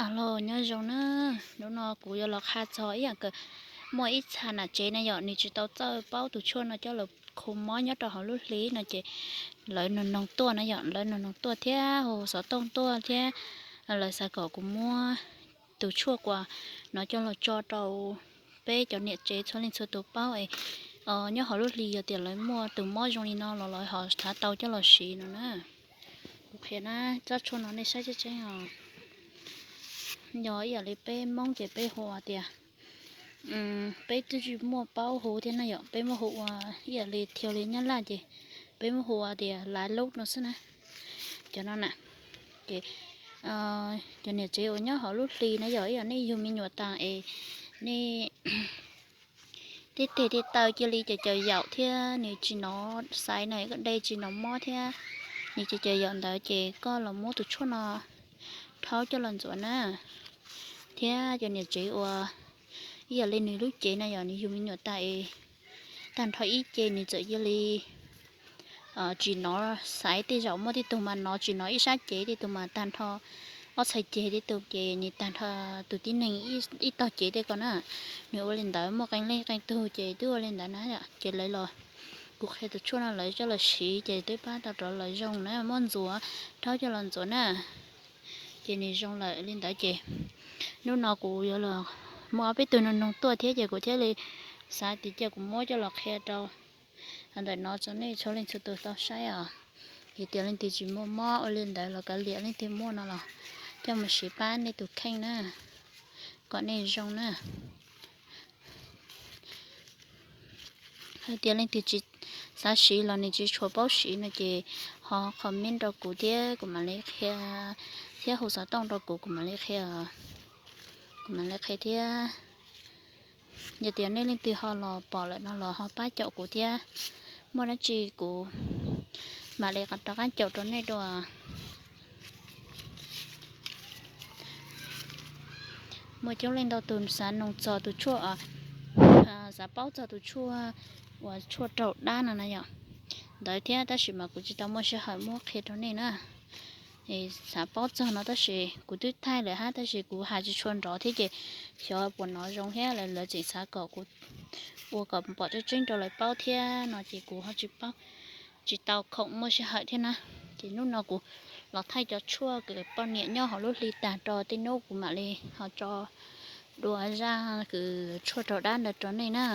Aws, nyob zoo na, hnub no kuv yuav los qha txog ib yam kawg. Muaj ib txha nam tsev na yom, nws tsis tau txawj paub tus tshuaj no coj los khu mob nyob rau hauv lub hli no ces lawv noog noog tuaj na yom, lawv noog noog tuaj thiab hu xov tooj tuaj thiab lawv xav kom kuv muab tus tshuaj kuas no coj los tso rau peb cov niam tsev txhua leej txhua tus paub es nyob hauv lub hli yog tias lawv muaj tus mob zoo li no los lawv ho thav tau coj los siv no na. Kuv qhia na, tsob tshuaj no nej saib tseeb tseeb os, yog ib yam li peb Hmoob ces peb hu tias, peb twb tsis muaj paub hu thiab na yom, peb muab hu ua ib yam li thiaus li Nyab Laj ces peb muab hu ua tias lav lub no xwb na. Cov no na, ces cov niam tsev uas nyob hauv lub hli na yom, ib yam nej yug me nyuam tas es nej tej teg tej taw cia li caws caws yaum thiab nws tsis hnov xaiv na, koj de tsis hnov mob thiab nws caws caws yaum ntawd ces koj los muab tus tshuaj no rhaub coj los ntxuav na. Thiab cov niam tsev uas ib yam li nws lub cev na yom, nws yug me nyuam tas es tag nrho ib ce nws txawm cia li tsis hnov xaiv, tej zaum muaj tej tug mas hnov tsis hnov ib sab cev, tej tug mas tag nrho ob txhais ceg, tej tug ces nws tag nrho tus tib neeg ib tog cev tej ko na. Nws ua li ntawd muaj qee leej qee tug ces twb ua li ntawd na. Ces lawv los, kuv qhia tus tshuaj no lawv coj los siv ces twb pab tau rau lawv zoo na, muab ntxuav, rhaub coj los ntxuav na. Ces nws zoo lawm li ntawd ces hnub no kuv yuav los muaj ob peb tug noog noog tuaj thiab ces kuv thiaj li xav tias cia kuv muab coj los qhia rau ntawm no rau nej txhua leej txhua tus tau saib os. Yog tias leej twg tsis muaj mob ua li ntawd los kav liam, leej twg muaj no los coj mus siv pab nej tus kheej na, kom nej zoo na. Hais tias leej twg tsis xav siv los nws tsis tshua paub siv no ces ho comment rau kuv thiab kuv mam li qhia, thiab hu xov tooj rau kuv, kuv mam li qhia, kuv mam li qhia thiab. Yog tias nej leej twg ho los pom lawm no los ho pab caum kuv thiab, muaj dab tsi kuv mam li rov qab caum rau nej dua. Muaj coob leej ntau tus xav noog txog tus tshuaj, xav paub txog tus tshuaj uas tshuaj raug dab no na yom, ntawd thiab tab sis mas kuv tsis tau muaj sij hawm muab qhia rau nej na. Xav paub txog no tab sis kuv twb thaij lawm hab tab sis kuv hais tsis tshua nrov thiab ces xyov puas hnov zoo thiab lawv tseem xav kom kuv ua kom pom tseeb tseeb rau lawv paub thiab no ces kuv ho tsis paub, tsis tau khoom muaj sij hawm thiab na. Ces hnub no kuv los thaij cov tshuaj kws poj niam nyob hauv lub hli tag rau tej hnub kuv mam li ho tso dua zaj kws tshuaj raug dab ntawd rau nej na.